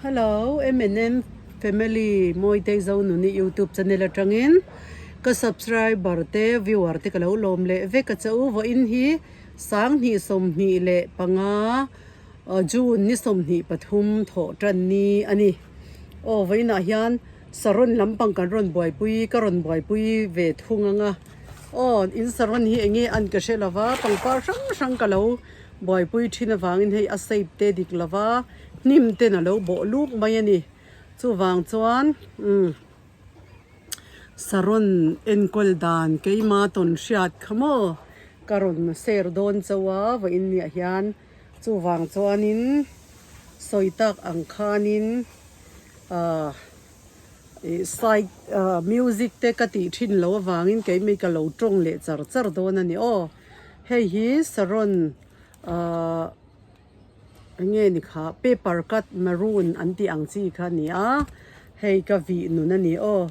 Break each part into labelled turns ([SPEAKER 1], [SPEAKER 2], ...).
[SPEAKER 1] Hello M&M family Mawitei Zonuni YouTube channel atangin ka subscriber te viewer te ka lo lawm leh vek a che u vawiin hi sanghnih 25 June ni 23 thawh tan ni a ni aw vawiinah hian saron lampang kan rawn buaipui ka rawn buaipui ve thung anga aw in saron hi enge an ka hre lova pangpar hrang hrang ka lo buaipui thin avangin hei a shape te dik lova hnim ten a lo bawh luk mai a ni chuvang chuan umm saron enkawl dan keima tawn hriat kha maw ka rawn share dawn chauh a vawiin niah hian chuvang chuanin sawi tak ang khanin ahh ih side ah music te ka tih thin loh avangin keimah ka lo tawng leh char char dawn a ni aw. Hei hi saron ahh eng nge ni kha paper cut maroon an tih ang chi kha a ni a hei ka vih nun a ni aw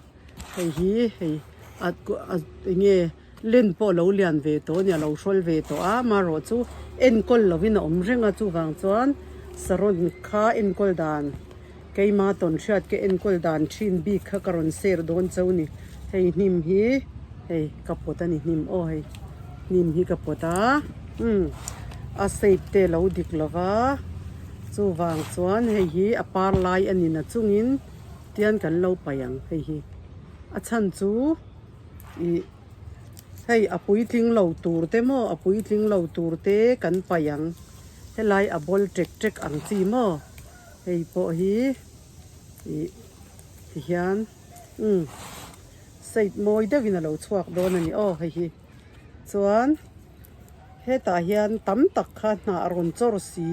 [SPEAKER 1] hei hi hei a eng nge len pawh lo lian ve tawh a ni a lo hrawl ve tawh a amaherawh chu enkawl lovin a awm reng a chuvang chuan saron kha enkawl dan keima tawn hriat ka enkawl dan thin bik kha ka rawn share dawn chauh a ni hei hnim hi hei ka pawt a ni hnim aw hei hnim hi ka pawt a umm a shape te a lo dik lo va chuvang chuan hei hi a par lai a ni na chungin tian kan lo paih ang hei hi a chhan chu ih hei a puitling lo tur te maw a puitling lo tur te kan paih ang helai a bawl ṭek ṭek ang chi maw. Hei pawh hi ih ti hian umm side mawi deuhin a lo chhuak dawn a ni aw hei hi chuan hetah hian tam tak kha hnah rawn chawr si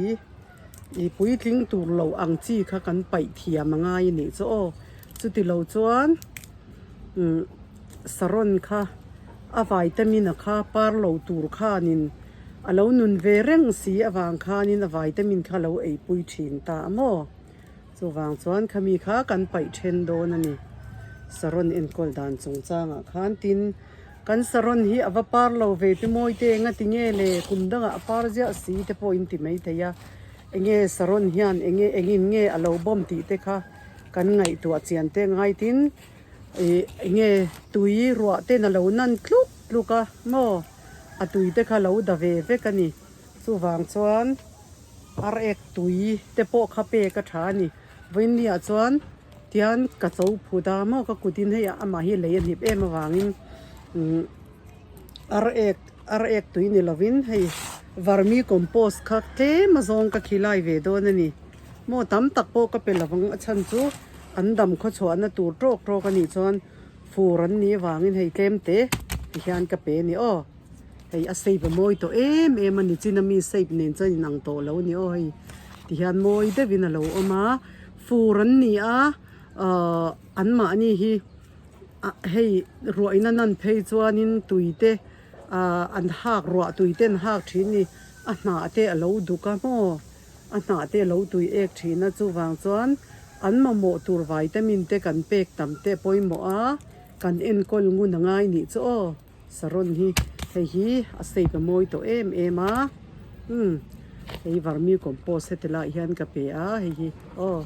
[SPEAKER 1] ih puitling tur lo ang chi kha kan paih thiam a ngai a nih chu aw chuti lo chuan umm saron kha a vitamin a kha par lo tur khanin. A lo nun ve reng si avang khanin a vitamin kha lo eipui thin ta a maw? Chuvang chuan khami kha kan paih then dawn a ni. Saron enkawl dan chungchangah khan tin kan saron hi a va par lo ve pi mawi te enga ti nge le kum dangah a par ziah si te pawh in ti mai thei a. Enge saron hian enge engin nge a lo bawm tih te kha kan ngaihtuah chian te ngai tin ih enge tui ruah ten a lo nan tluk tluk a maw? A tui te kha lo da ve vek a ni. Chuvang chuan ar ek tui te pawh kha pek a tha a ni. Vawiinniah chuan tian ka cho phut a maw ka kutin hei amah hi lei a hnip em avangin umm ar ek ar ek tui ni lovin hei vermi compost kha tlem a zawng ka khilai ve dawn a ni. Maw tam tak pawh ka pe lovang a chhan chu an dam khawchhuahna tur tawk tawk a nih chuan. Fur an nih avangin hei tlem te ti hian ka pe a ni aw. Hei a shape a mawi tawh em em a ni chin a mi shape nen chuan inang tawh lo a ni aw hei ti hian mawi deuhin a lo awm a. Fur an ni a ahh anmahni hi ah hei ruahina nan phei chuanin tui te ahh an hak ruah tui te an hak thin a ni a hnah te a lo duk a maw. A hnah te lo tui ek thin a, chuvang chuan an mamawh tur vitamin te kan pek tam te pawimawh a, kan enkawl ngun a ngai nih chu aw. Saron hi hei hi a shape a mawi tawh em em a, umm hei vermi compost heti lai hian ka pe a hei hi aw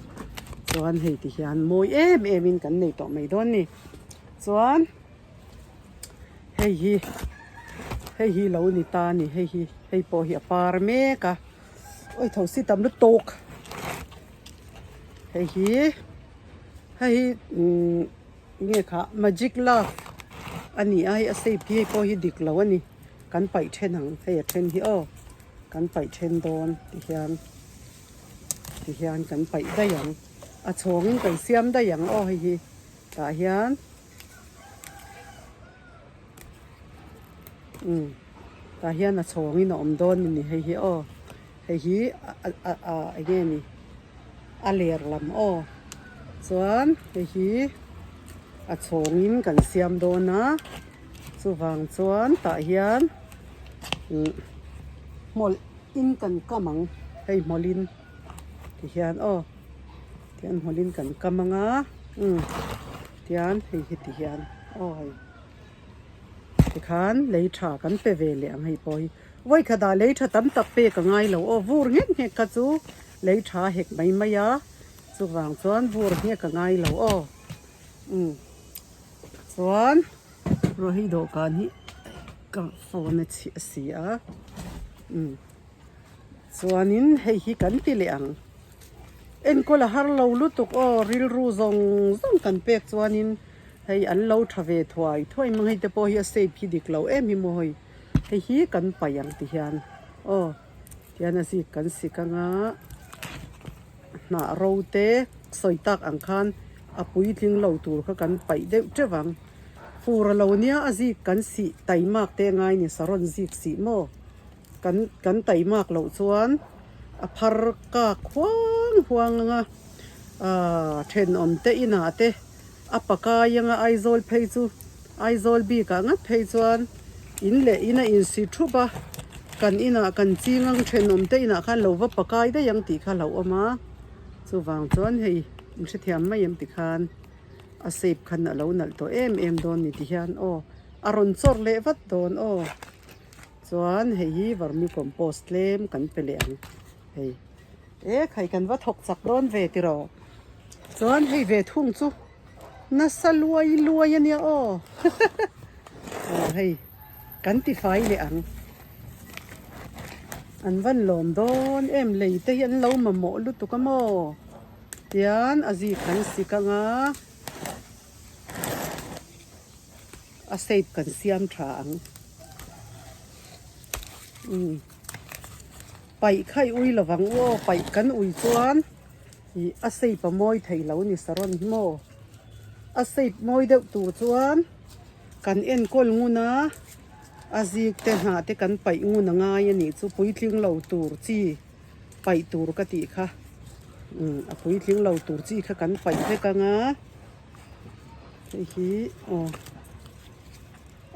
[SPEAKER 1] chuan hei ti hian mawi em em in kan nei tawh mai dawn a ni. Chuan hei hi hei hi lo ni ta a ni hei hi hei pawh hi a par mek a. Oi tho si tam lutuk hei hi hei hi umm nge kha magic love a ni a hei a shape hi hei pawh hi dik lo a ni kan paih then ang hei a then hi aw kan paih then dawn ti hian ti hian kan paih daih ang a chhawngin kan siam daih ang aw hei hi tah hian. Umm tah hian a chhawngin a awm dawn a ni hei hi aw hei hi a a eng nge ni a ler lam aw chuan hei hi a chhawngin kan siam dawn a chuvang chuan tah hian umm hmawlh in kan kam ang hei hmawlh in ti hian aw tihian hmawlh in kan kam ang a umm tian hei hi ti hian aw hei. Tikhan lei tha kan pe ve leh ang hei pawh hi vawikhat ah lei tha tam tak pek a ngai lo aw vur nghet nghet kha chu lei tha hek mai mai a. Chuvang chuan vur hnek a ngai lo aw. Umm chuan ruah hi dawhkan hi ka phone a chhiah a si a. Umm chuanin hei hi kan ti leh ang. Enkawl a har lo lutuk aw rilru zawng zawng kan pek chuanin hei an lo tha ve thuai thuai mang hei te pawh hi a shape hi dik lo em hi maw hei hei hi kan paih ang ti hian aw tihian a zik kan sik anga hnah ro te sawi tak ang khan a puitling lo tur kha kan paih deuh teuh ang fur a lo nia a zik kan sih taimak te a ngai ni saron zik sih maw. Kan kan taimak loh chuan a phar kak huang huang anga aaa thenawm te inah te a pakai anga Aizawl phei chu Aizawl bikah ngat phei chuan in leh in a insi thup a kan inah kan ching ang thenawm te inah khan lo va pakai daih ang tih kha a hlauhawm a chuvang chuan hei in hrethiam mai em tikhan a shape khan a lo nalh tawh em em dawn ni ti hian aw a rawn chawrh leh vat dawn aw. Chuan hei hi vermicompost tlem kan pe leh ang hei e khai kan va thawk chak dawn ve tiraw chuan hei ve thung chu nasa luai luai ania aw aw hei kan ti fai leh ang an van lawm dawn em lei te hi an lo mamawh lutuk a maw tian a zik kan sik anga. A shape kan siam tha ang umm paih kha i ui lovang u aw paih kan ui chuan ih a shape a mawi thei lo ni saron hi maw a shape mawi deuh tur chuan kan enkawl ngun a a zik te hnah te kan paih ngun a ngai a nih chu puitling lo tur chi paih tur ka tih kha umm a puitling lo tur chi kha kan paih vek ang a. Hei hi aw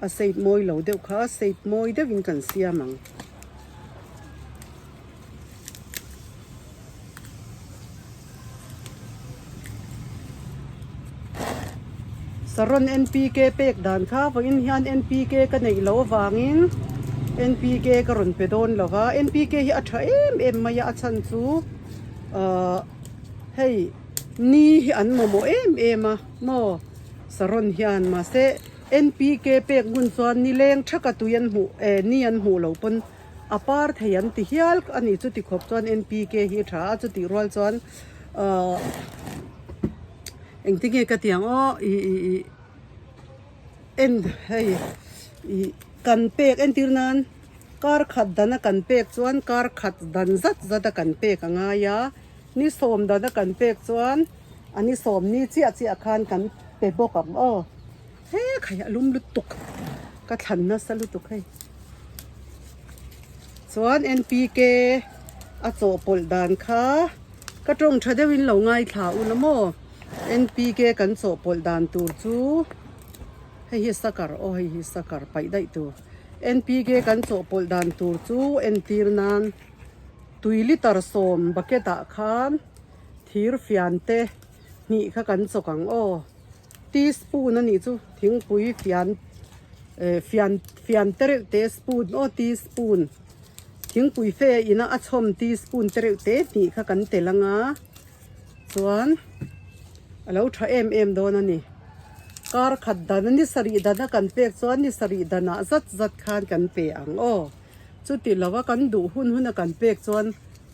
[SPEAKER 1] a shape mawi lo deuh kha shape mawi deuhin kan siam ang. Saron NPK pek dan kha vawiin hian NPK ka neih loh avangin NPK ka rawn pe dawn lo va NPK hi a tha em em mai a a chhan chu ahh hei. Ni hi an mamawh em em a maw Saron hian mahse NPK pek ngun chuan ni leng thaka tui an hmuh eh ni an hmuh loh pawn a par thei an ti hial a nih chuti khawp chuan NPK hi a tha a chutih rual chuan ahh engtin nge ka ti ang aw ih ih ih en hei ih kan pek entir nan kar khat dana kan pek chuan kar khat dan zat zat a kan pek a ngai a. Ni sawm dana kan pek chuan a ni sawm ni chiah chiah khan kan pe bawk ang aw. He khai a lum lutuk ka thlan nasa lutuk hei. Chuan NPK a chawhpawlh dan kha ka tawng tha deuhin lo ngaithla u la maw. NPK kan chawhpawlh dan tur chu hei hi sakar aw hei hi sakar paih daih tur. NPK kan chawhpawlh dan tur chu entir nan. Tui litre sawm bucket ah khan thir fian te hnih kha kan chawk ang aw teaspoon a nih chu thingpui fian eh fian fian te reuh te spoon aw teaspoon thingpui fe ina a chhawm teaspoon te reuh te hnih kha kan tel anga chuan a lo tha em em dawn a ni kar khat dan a ni sarih dana kan pek chuan ni sarih danah zat zat khan kan pe ang aw. Chuti lova kan duh hun huna kan pek chuan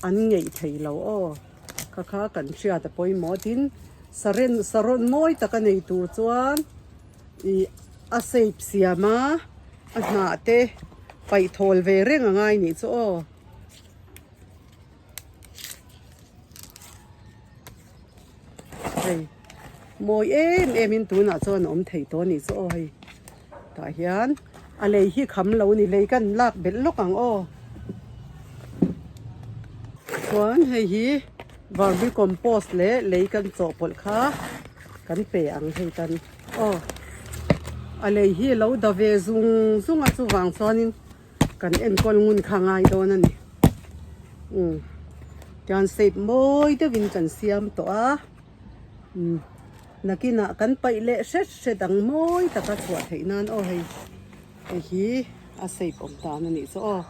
[SPEAKER 1] an ngeih thei lo aw. Kha kha kan hriat a pawimawh tin saren sarawn mawi taka nei tur chuan ih a shape siam a a hnah te paih thawl ve reng a ngai nih chu aw. Hei mawi em em in tunah chuan a awm thei tawh a nih chu aw hei. Tah hian a lei hi kham lo ni lei kan lak belh lawk ang aw. Chuan hei hi vermicompost leh lei kan chawhpawlh kha kan pe ang hei tan aw. A lei hi a lo da ve zung zung a chuvang chuanin kan enkawl ngun kha ngai dawn a ni. Umm tian shape mawi deuhin kan siam tawh a. Umm nakinah kan paih leh hret hret ang mawi taka chhuah theih nan aw hei hei hi a shape awm tan a nih chu aw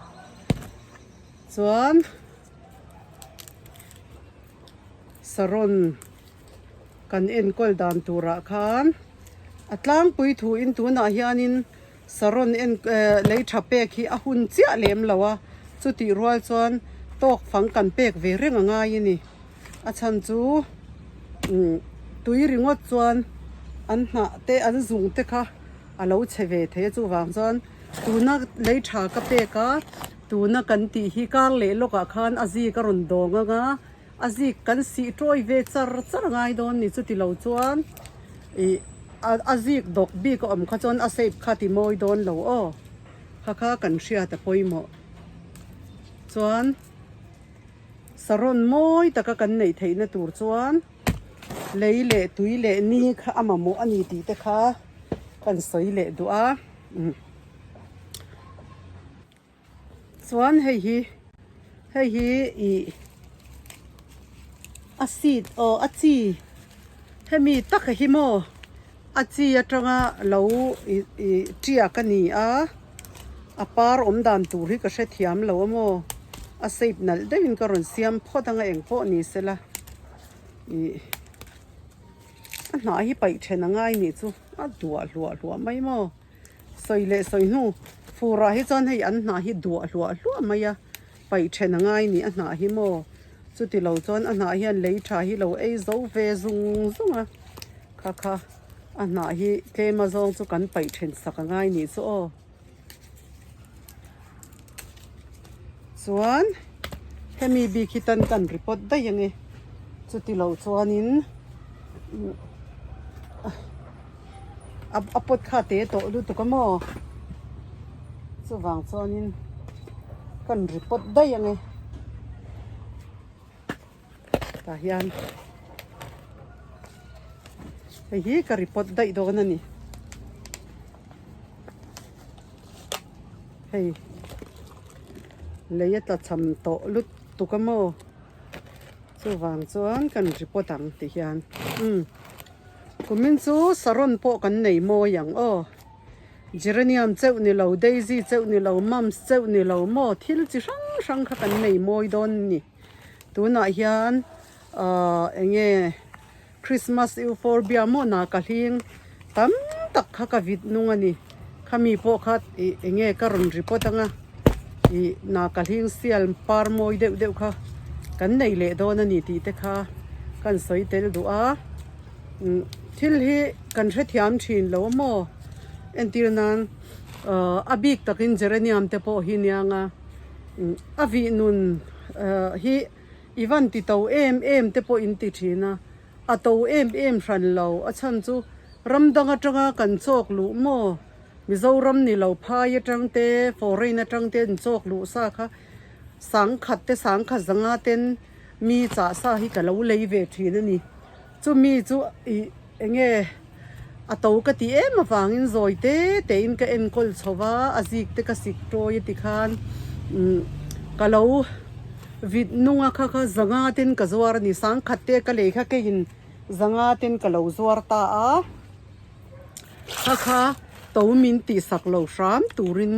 [SPEAKER 1] chuan saron. Kan enkawl dan turah khan a tlangpui thuin tunah hianin saron en eh lei tha pek hi a hun chiah lem lo a, chutih rual chuan tawk fang kan pek ve reng a ngai a ni. A chhan chu umm tui ringawt chuan an hnah te an zung te kha a lo chhe ve thei a chuvang chuan tuna lei tha ka pek a tuna kan tih hi kar leh lawkah khan a zik a rawn dawng ang a. A zik kan sih tawi ve char char ngai dawn ni chuti lo chuan ih a zik dawk bik a awm kha chuan a shape kha ti mawi dawn lo aw kha kha kan hriat a pawimawh chuan saron mawi taka kan neih theihna tur chuan lei leh tui leh ni kha a mamawh a ni tih te kha kan sawi leh duh a. Chuan hei hi hei hi ih a seed aw a chi hemi taka hi maw a chi atanga lo ih ih tiak a ni a a par awm dan tur hi ka hrethiam lo a maw a shape nalh deuhin ka rawn siam phawt anga engpawh ni sela ih a hnah hi paih then a ngai nih chu a duah hluah hluah mai maw. Sawi leh sawi hnu furah hi chuan hei an hnah hi duah hluah hluah mai a, paih then a ngai ni a hnah hi maw? Chuti lo chuan a hnah hian lei tha hi lo ei zo ve zung zung a, kha kha a hnah hi tlem a zawng chu kan paih then sak a ngai nih chu aw. Chuan hemi bik hi tan kan report daih ang e, chuti lo chuanin. A pot kha te tawh lutuk a maw chuvang chuanin kan report daih ang e tah hian hei hi ka report daih dawn a ni hei lei a tla cham tawh lutuk a maw chuvang chuan kan report ang ti hian umm. Kumin chu saron pawh kan nei mawi ang aw. Geranium cheuh ni lo, daisy cheuh ni lo, mums cheuh ni lo maw thil chi hrang hrang kha kan nei mawi dawn a ni. Tunah hian ahh eng nge Christmas euphorbia maw na ka hling tam tak kha ka vit nung a ni. Khami pawh kha ih eng nge ka rawn report anga ih na ka hling sial par mawi deuh deuh kha kan nei leh dawn a ni tih te kha kan sawi tel duh a. Thil hi kan hrethiam thin lo a maw entir nan ahh a bik takin geranium te pawh hi niang a a vih nun ahh hi i van ti to em em te pawh in ti thin a a to em em hran lo a chhan chu ram dang atanga kan chawk luh maw Mizoram ni lo phai atang te foreign atang te an chawk luh sa kha sangkhat te sangkhat zanga ten mi chah sa hi ka lo lei ve thin a ni. Chumi chu ih eng nge a to ka ti em avangin zawi te tein ka enkawl chho va, a zik te ka sik tawi a ti khan umm ka lo vit nung a kha kha zanga ten ka zuar a ni, sangkhat te ka lei kha keiin zanga ten ka lo zuar ta a, kha kha to min tihsak lo hram turin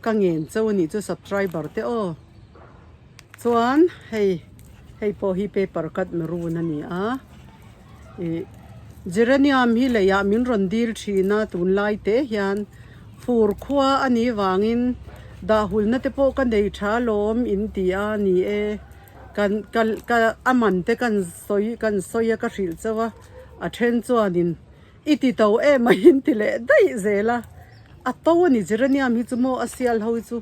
[SPEAKER 1] ka ngen chauh a nih chu subscriber te aw. Chuan hei hei pawh hi paper cut maroon a ni a ih geranium hi leiah min rawn dil thin a tunlai te hian fur khua a nih vangin dah hulna te pawh ka nei tha lawm in ti a ni e kan ka ka a man te kan sawi kan sawi a ka hrilh chauh a a then chuanin I ti to em a in ti leh daih zel a, a to a ni geranium hi chu maw a sial ho hi chu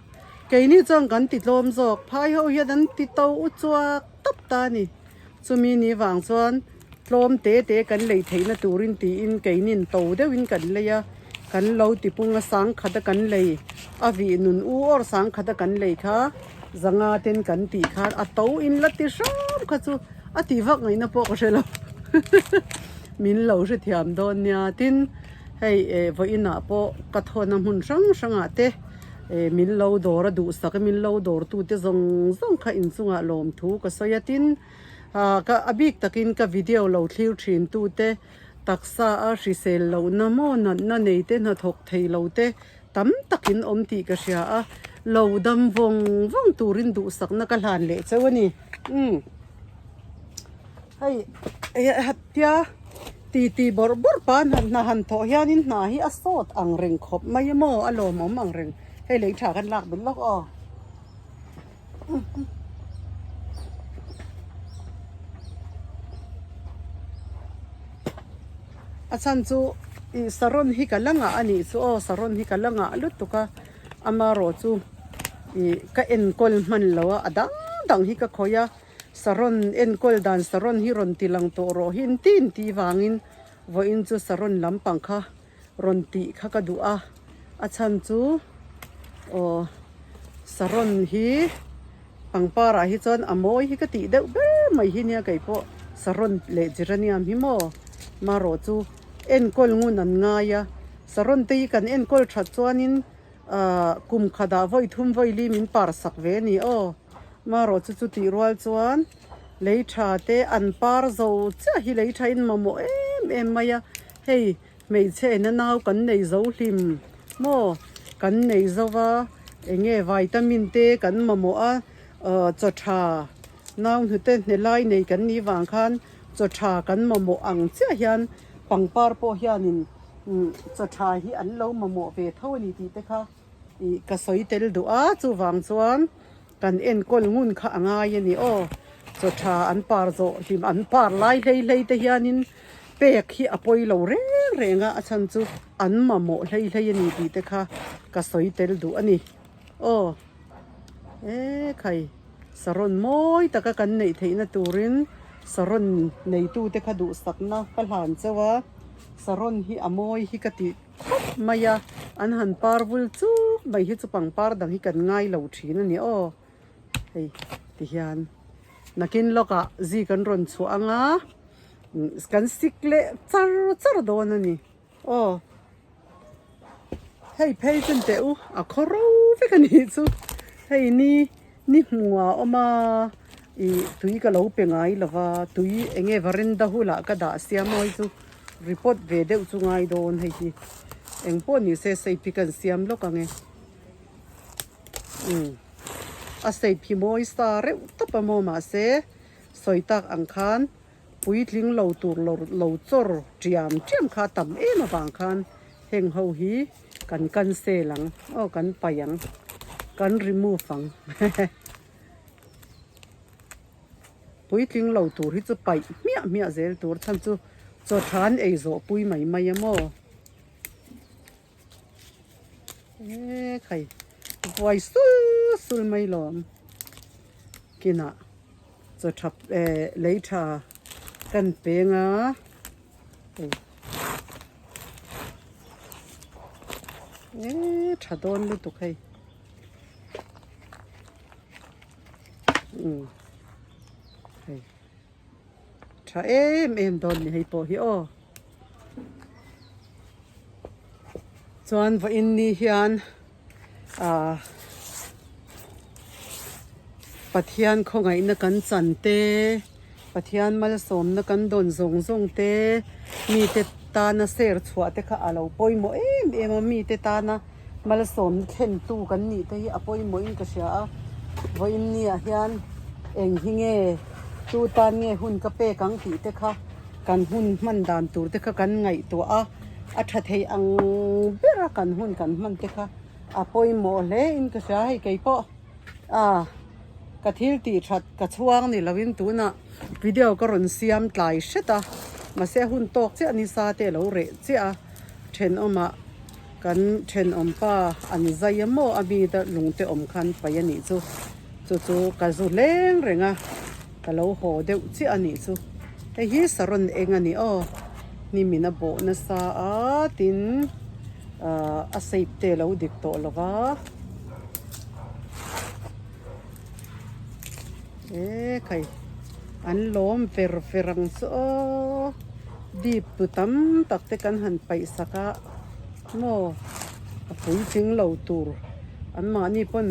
[SPEAKER 1] keini chuan kan ti tlawm zawk phai ho hian an ti to u chuak tawp ta a ni chumi ni vang chuan tlawm te te kan lei theihna turin tiin keinin to deuhin kan lei a kan lo ti pung a sangkhat a kan lei a vih nun u awr sangkhat a kan lei kha zanga ten kan tih khan a to in la ti hram kha chu a ti vak ngaihna pawh ka hre lo. Min lo hrethiam dawn nia tin hei eh vawiinah pawh ka thawna hmun hrang hrangah te eh min lo dawr a duhsak a min lo dawr tute zawng zawng kha inchungah lawmthu ka sawi a tin ah ka a bik takin ka video lo thlir thin tute taksa a hrisel lohna maw natna nei te hnathawk thei lo te tam takin awm tih ka hria a lo dam vawng vawng turin duhsakna ka hlan leh chauh a ni umm. Hei tia Titi bawrh bawrh pa hna han thawh hianin hna hi a sawt ang reng khawp mai a maw a lawmawm ang reng hei lei tha kan lak belh lawk aw. A chhan chu ih saron hi ka la ngah a nih chu aw saron hi ka la ngah lutuk a amarawh chu ih ka enkawl hman lo a a dang dang hi ka khawih a saron enkawl dan saron hi rawn ti lang tawh rawh hi inti inti vangin vawiin chu saron lampang kha rawn tih kha ka duh a a chhan chu aw saron hi pangpar ah hi chuan a mawi hi ka tih deuh ber mai hi nia kei pawh saron leh geranium hi maw marawh chu enkawl ngun an ngai a saron te hi kan enkawl that chuanin ahh kum khat ah vawi thum vawi li min par sak ve a ni aw marawh chu chutih rual chuan lei tha te an par zo chiah hi lei tha in mamawh em em mai a hei. Hmeichhe ena nau kan nei zo hlim maw? Kan nei zo va, eng nge vitamin te kan mamawh a, aw chaw tha nau hnute hne lai nei kan nih vang khan chaw tha kan mamawh ang chiah hian pangpar pawh hianin chaw tha hi an lo mamawh ve tho a ni tih te kha ih ka sawi tel duh a, chuvang chuan kan enkawl ngun kha a ngai a ni aw. Chaw tha an par zawh hlim an par lai hlei hlei te hianin pek hi a pawi lo reng reng a, a chhan chu an mamawh hlei hlei a ni tih te kha ka sawi tel duh a ni. Aw e khai saron mawi taka kan neih theihna turin saron neitute kha duhsakna ka hlan chauh a, saron hi a mawi hi ka tih khawp mai a, an han par vul chuk mai hi chu pangpar dang hi kan ngai lo thin a ni aw. Hei tihian nakin lawkah zi kan rawn chhuah ang a kan sik leh char char dawn a ni aw hei phei chu teh u a khaw ro vek a nih chu hei ni ni hmuh a awm a ih tui ka lo pe ngai lo va tui eng nge varanda hulah ka dah sia mawi chu report ve deuh chu ngai dawn hei hi eng pawh ni se seipi kan siam lawk ang e. Umm a shape hi mawi sa reuh tawp a maw mahse sawi tak ang khan puitling lo tur lo lo chawr tiam tiam kha a tam em avang khan heng ho hi kan cancel ang aw kan paih ang kan remove ang hehe puitling lo tur hi chu paih hmiah hmiah zel tur chhan chu chaw tha an ei zawh pui mai mai a maw. E khai vuai sul sul mai lawm kinah chaw tha eh lei tha kan peng a hei e tha dawn lutuk hei umm hei. Tha em em dawn ni hei pawh hi aw. Chuan vawiin ni hian ah Pathian khawngaihna kan chan te, Pathian malsawmna kan dawn zawng zawng te, mite tana ser chhuah te kha a lo pawimawh em em a, mite tana malsawmna thlentu kan nih te hi a pawimawhin ka hria a, vawiin niah hian eng hi nge tu tan nge hun ka pek ang tih te kha kan hun hman dan tur te kha kan ngaihtuah a, a tha thei ang ber a kan hun kan hman te kha a pawimawh hle in ka hria hei kei pawh a ka thil tih that ka chhuang ni lovin tunah video ka rawn siam tlai hret a mahse a hun tawk chiah nisa te a lo reh chiah a thenawmah. Kan thenawm pa an zai a maw a mi te lung te awm khan paih a nih chu chu chu ka zu hleng reng a ka lo haw deuh chiah a nih chu hei hi saron eng a ni aw hnimin a bawh nasa a tin ah a shape te a lo dik tawh lo va e khai an lawm ver ver ang chu aw dip tu tam tak te kan han paih sak a maw a puitling lo tur an mahni pawn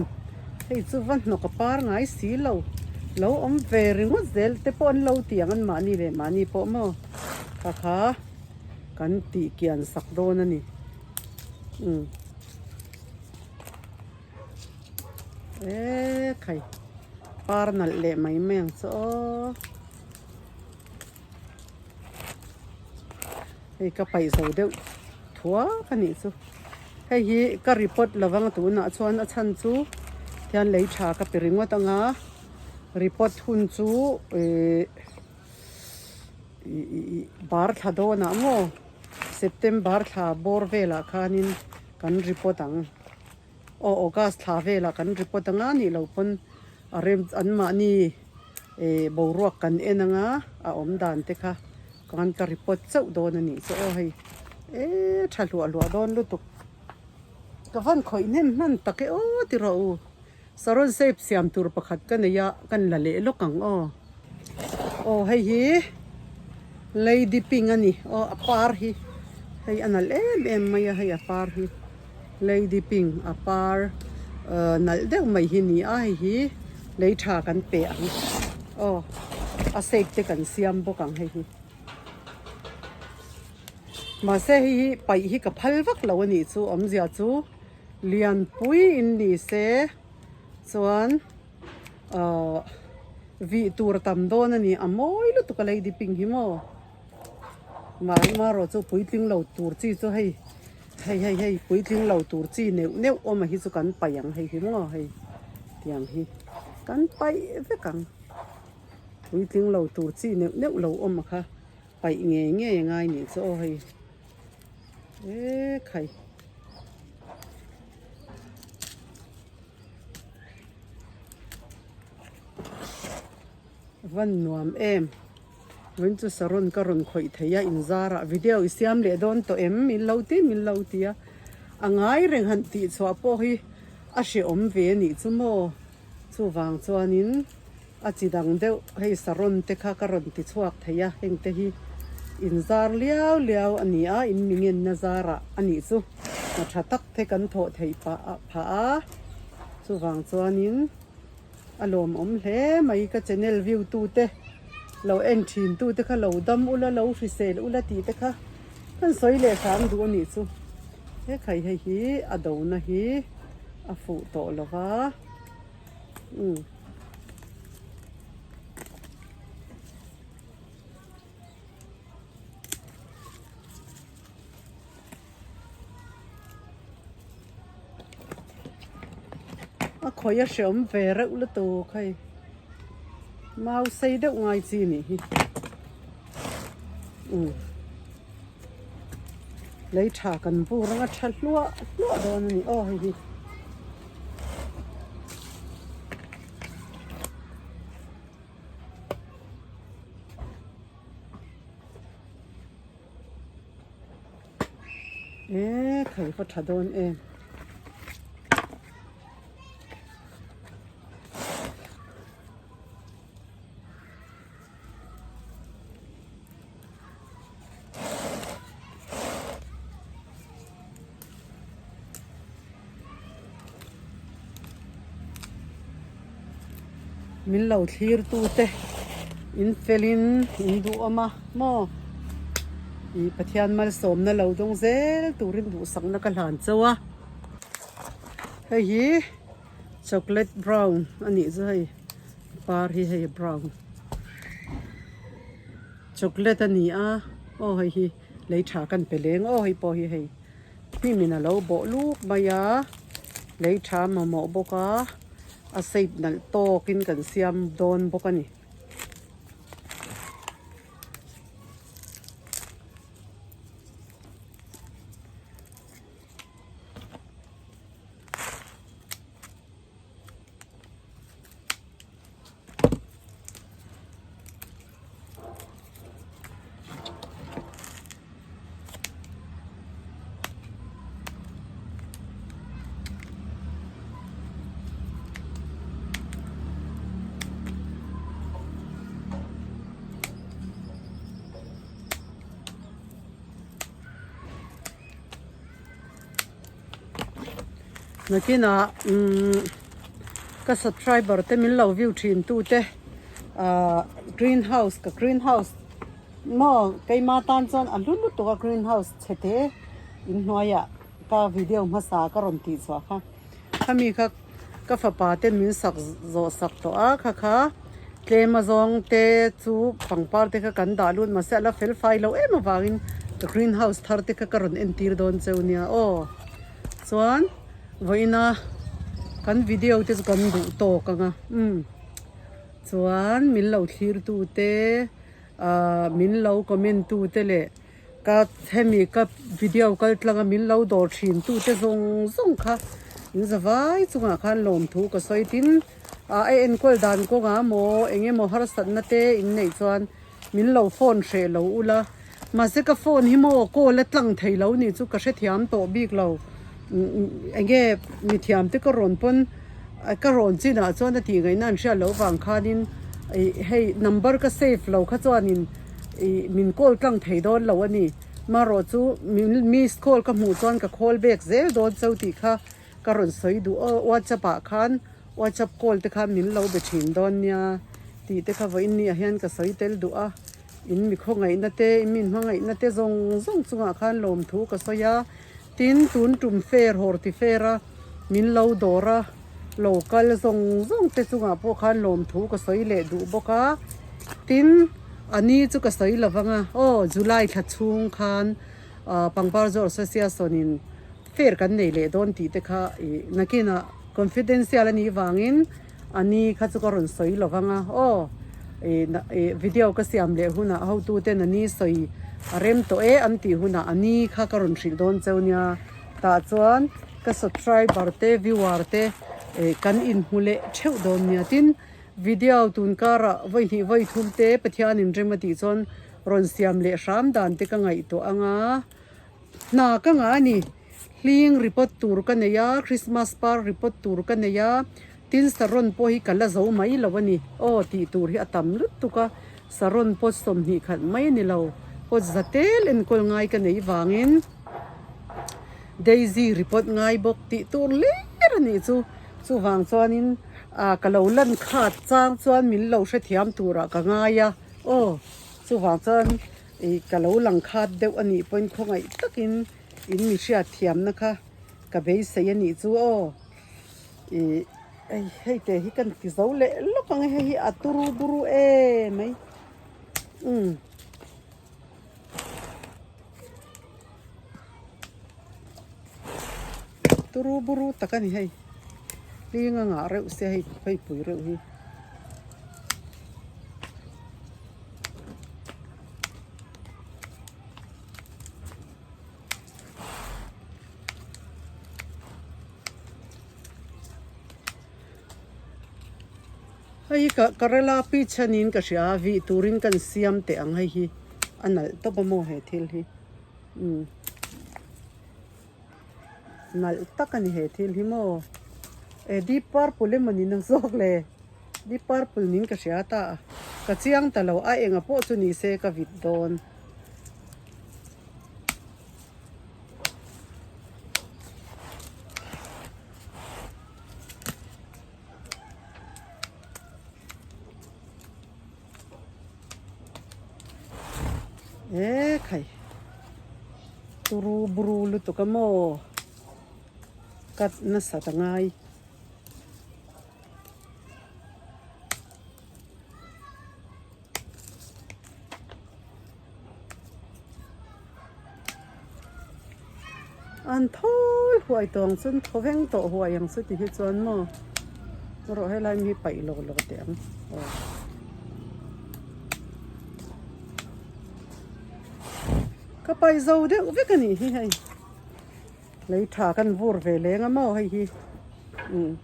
[SPEAKER 1] hei chu va hnawk a par ngai si lo lo awm ve ringawt zel te pawh an lo ti ang an mahni leh mahni pawh maw kha kha kan tih kian sak dawn a ni umm. E khai par nalh leh mai mai ang chu aw. Hei ka paih zo deuh thuak a nih chu. Hei hi ka report lovang tunah chuan a chhan chu hian lei tha ka pe ringawt anga report hun chu ihh ih bar thla dawnah maw September thla bawr velah khanin kan report ang. Aw August thla velah kan report anga nih loh pawn a rem anmahni eh boruak kan en anga a awm dan te kha kan ka report chauh dawn a nih chu aw hei eh tha hluah hluah dawn lutuk ka van khawih hnem hman tak e aw ti rawh u saron shape siam tur pakhat ka nei a kan la leh lawk ang aw aw hei hi lady pink a ni aw a par hi hei a nalh em em mai a hei a par hi. Lady pink a par nalh deuh mai hi ni a hei hi lei tha kan pe ang aw a shape te kan siam bawk ang hei hi mahse hei hi paih hi ka phal vak lo a nih chu awmzia chu lianpui in ni se chuan ahh vih tur tam dawn a ni a mawi lutuk a lady pink hi maw. Mahni erawh chu puitling lo tur chi chu hei hei hei hei puitling lo tur chi neuh neuh awm a hi chu kan paih ang hei hi maw hei tiang hi kan paih vek ang puitling lo tur chi neuh neuh lo awm a kha paih ngei ngei a ngai nih chu aw hei ekhai. Van nuam em. Vawiin chu saron ka rawn khawih thei a inzarah video i siam leh dawn tawh em min lo ti min lo ti a a ngai reng han tih chhuah pawh hi a hrehawm ve a nih chu maw chuvang chuanin a chi dang deuh hei saron te kha ka rawn ti chhuak thei a heng te hi inzar liau liau a ni a in mi ngenna zarah a nih chu hna tha tak te kan thawh theih pah phah a chuvang chuanin. A lawmawm hle mai ka channel view tu te lo en thin tu te kha lo dam ula lo hrisel ula tih te kha kan sawi leh hram duh a nih chu he khai hei hi a do na hi a fuh tawh lo va umm. A khawi a hreawm ve reuh lutuk hei mau sei deuh ngai chi nih hi umm lei tha kan bur anga tha hluah hluah dawn a ni aw hei hi. E khai va tha dawn em. Min lo thlir tu te in fel in in duh awm a maw ih Pathian malsawmna lo dawng zel turin duhsakna ka hlan chauh a hei hi chocolate brown a nih chu hei par hi hei brown chocolate a ni a aw hei hi lei tha kan pe leng aw hei pawh hi hei. Hnim in a lo bawh luk mai a, lei tha mamawh bawk a, a shape nalh tawk in kan siam dawn bawk a ni. Nakinah umm ka subscriber te min lo view thin tu te ahh green house ka green house maw keima tan chuan a hlu lutuk a green house chhe te inhnuaiah ka video hmasa ka rawn tih chhuah kha khami kha ka fapa ten min sak zawh sak tawh a kha kha tlem a zawng te chu pangpar te kha kan dah lut mahse a la fel fai lo em avangin. Ka green house thar te kha ka rawn entir dawn cheu nia aw. Chuan vawiina kan video te chu kan duh tawk ang a umm chuan min lo thlir tu te ahh min lo comment tu te leh ka hemi ka video kal tlang a min lo dawr thin tu te zawng zawng kha in zavai chungah khan lawmthu ka sawi tin ah a enkawl dan kawngah maw eng emaw harsatna te in neih chuan Min lo phone hreh lo ula, mahse ka phone hi maw call a tlang thei lo nih chu ka hrethiam tawh bik lo. Enge mithiam te ka rawn pawn ka rawn chinah chuan a tih ngaihna an hriat loh vang khanin ih hei number ka save lo kha chuanin ih min call tlang thei dawn lo a ni. Marawh chu min miss call ka hmuh chuan ka call back zel dawn chauh tih kha ka rawn sawi duh aw WhatsApp ah khan WhatsApp call te khan min lo be thin dawn nia tih te kha vawiin ni ah hian ka sawi tel duh a in mi khawngaihna te in min hmangaihna te zawng zawng chungah khan lawmthu ka sawi a tin tun tum fair hawr ti fair a min lo dawr a lo kal zawng zawng te chungah pawh khan lawmthu ka sawi leh duh bawk a tin a ni chu ka sawi lo vang a aw July thla chhung khan ah pangpar zawr association in. Fair kan nei leh dawn tih te kha ih nakinah confidential a nih vangin a ni kha chu ka rawn sawi lo vang a aw ih ih video ka siam leh hunah hotu ten a ni sawi a rem tawh e an tih hunah a ni kha ka rawn hrilh dawn cheu nia tah chuan ka subscriber te viewer te ih kan inhmu leh theuh dawn nia tin video tun karah vawi hnih vawi thum te Pathian inrem a tih chuan rawn siam leh hram dan te ka ngaihtuah ang a. Hna ka ngah a ni. Hling report tur ka nei a, Christmas par report tur ka nei a, tin saron pawh hi ka la zo mai lo a ni. Aw tih tur hi a tam lutuk a, saron pawt 20 khat mai a ni lo, pawt za tel enkawl ngai ka nei vangin Daisy report ngai bawk tih tur ler a nih chu. Chuvang chuanin ah ka lo lan khat chang chuan min lo hrethiam turah ka ngai a, aw chuvang chuan. Ih ka lo lang khat deuh a nih pawhin khawngaih takin in mi hriat thiamna kha ka beisei a nih chu aw. Ih hei hei te hi kan ti zo leh lawk ang e hei hi a turu buru em mai umm. Turu buru tak a ni hei hling a ngah reuh sia hei hei pui reuh hi. Hei hi Kerala peach a niin ka hria a vih turin kan siam teh ang hei hi a nalh tawp a maw he thil hi umm nalh tak a ni he thil hi maw e deep purple emaw ni na zawk le. Deep purple nin ka hria ta a, ka chiang ta lo a enga pawh chu ni se ka vit dawn. E khai turu buru lutuk a maw cut nasa ta ngai. An thawl huai tawng chuan thaw veng tawh huai ang chu ti hi chuan maw erawh helai mi hi paih lawk lawk teh ang aw. Ka paih zo deuh vek a nih hi hei. Lei tha kan vur ve leng a maw hei hi umm.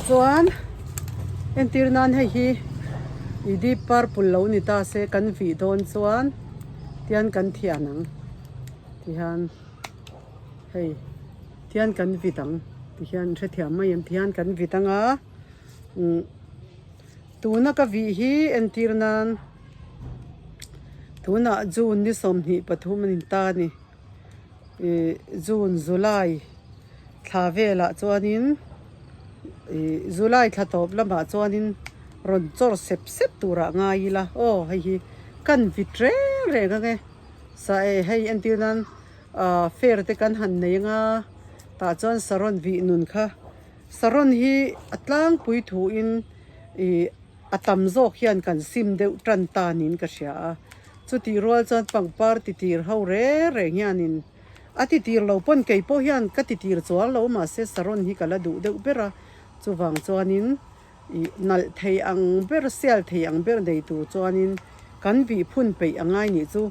[SPEAKER 1] Chuan entir nan hei hi i deep purple lo ni ta se kan vih dawn chuan tian kan thian ang tihian hei tian kan vit ang tihian hrethiam mai em tihian kan vit ang a umm tuna ka vih hi entir nan tunah June ni 23 a ni ta a ni ih June July thla velah chuanin ih July thla tawp lamah chuanin rawn chawr sep sep turah ngai ila aw hei hi kan vit reng. reng ang e sa e hei entir nan ah fair te kan han nei anga tah chuan saron vih nun kha saron hi a tlangpui thu in ih a tam zawk hian kan sim deuh tan ta niin ka hria a chutih rual chuan pangpar titir ho reng reng hianin a titir lo pawn kei pawh hian ka titir chuang lo mahse saron hi ka la duh deuh ber a chuvang chuanin Ih nalh thei ang ber, sial thei ang ber nei tur chuanin kan vih phun peih a ngai nih chu.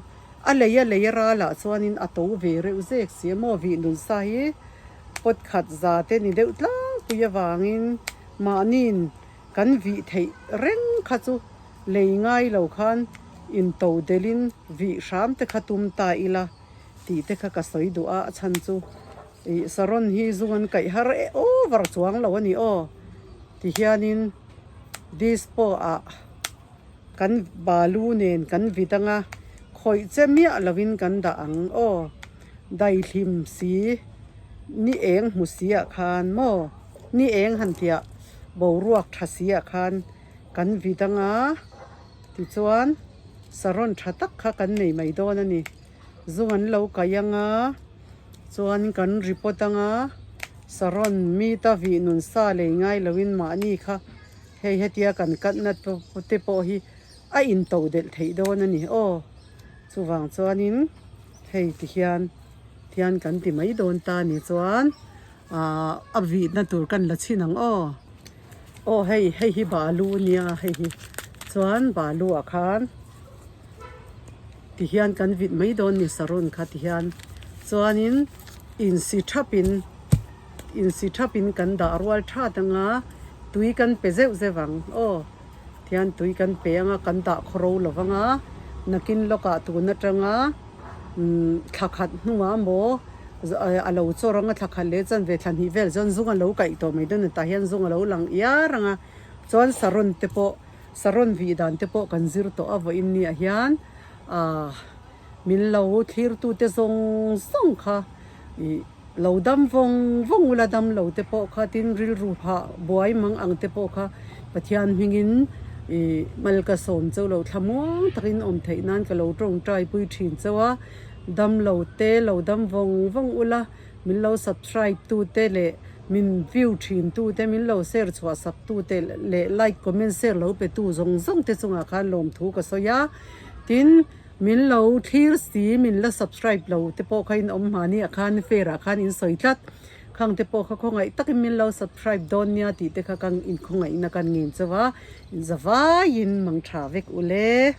[SPEAKER 1] A lei a lei a ralah chuanin a to ve reuh zek si a maw vih nun sa hi pot khat za te ni deuh tlangpui avangin mahniin kan vih theih reng kha chu lei ngai lo khan into delhin vih hram te kha tum ta ila tih te kha ka sawi duh a, a chhan chu. Ih saron hi zung an kaih har e over chuang lo a ni aw ti hianin dispo ah kan balu nen kan vit anga khawih che miah lovin kan dah ang aw daihlim si ni eng hmu si ah khan maw ni eng han tiah boruak tha si ah khan kan vit anga tichuan saron tha tak kha kan nei mai dawn a ni. Zung an lo kaih anga chuan kan report anga saron mita vih nun sa lei ngai loin mahni kha hei hetia kan katna te pawh hi a into delh theih dawn a ni aw chuvang chuanin hei ti hian tihian kan ti mai dawn ta ni chuan ahh a vihna tur kan la chhin ang aw aw hei hei hi balu a nia hei hi chuan balu ah khan. Ti hian kan vit mai dawn ni saron kha ti hian chuanin insi thapin insi thapin kan dah rual that anga tui kan pe zeuh zeuh ang aw tihian tui kan pe anga kan dah khaw ro lo vanga nakin lawkah tun atanga umm thla khat hnuah maw a lo chawr anga thla khat leh chanve thla hnih vel chuan zung a lo kaih tawh mai dawn a tah hian zung a lo lang iar anga chuan saron te pawh. Saron vih dan te pawh kan zir tawh a vawiin ni ah hian aah min lo thlirtute zawng zawng kha ih lo dam vawng vawng ula dam lo te pawh kha tin rilru phah buai mang ang te pawh kha Pathian hmingin ih mal ka sawm chauh lo thlamuang takin awm theih nan ka lo tawngtai pui thin chauh a dam lo te lo dam vawng vawng ula Min lo subscribe tu te leh min view thin tu te, min lo share chhuah sak tu te leh like comment share lo pe tu zawng zawng te chungah khan lawmthu ka sawi a. Tin, min lo thlir si, min la subscribe lo te pawh kha in awm hmani ah khan fair ah khan in sawi tlat. Khang te pawh kha khawngaih takin min lo subscribe dawn nia tih te kha kan inkhawngaihna kan ngen chauh a, in zavaiin mang tha vek ule.